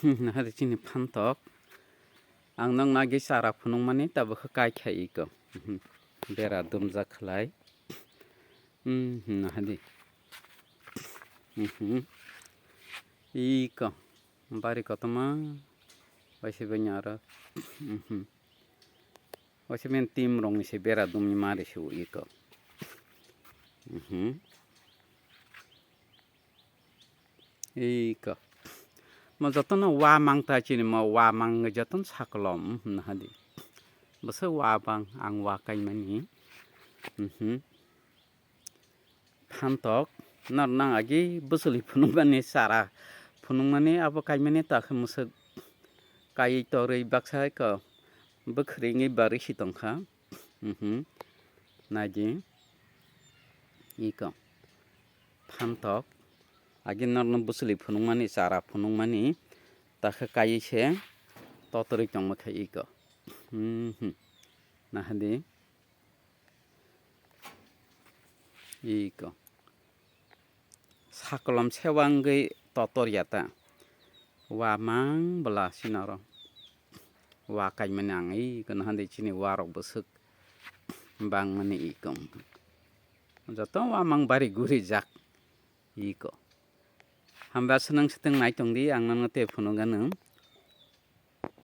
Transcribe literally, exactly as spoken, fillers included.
Nahadi chini phantok. Ang nokno agi chara phunukmani tabuk khe kai kha iko. Bera dumjak khlai. Nahadi. Iko. Bari kotorma. Waisa bini aro. Waisa bini tim rongni se bera dumni mari se iko. Iko. Mo jotono wa mang ta chini mo wa mang jotono sakolom, nahadi. Bwswk wa bang ang wa kaimani. Phantok, nor nang agi bwswli phunukmani chara phunukmani abo kaimani ta khe mwswk kai torwi baksa iko bwkhwrwngwi barwi si tongkha. Naidi iko phantok agi norno bwswli phunukmani chara phunukmani ta khe kai se totorwi tongma khe iko. Nahadi. Iko. Sakolom sewa wngwi totor ya ta. Wa mang bwla sinaro. Wa kaimani ang iko nahadi chini wa rok bwswk bangmani iko. Joto wa mang bari guri jak iko. Hamba swnang swtwng nai tongdi ang nono tei phunukgano.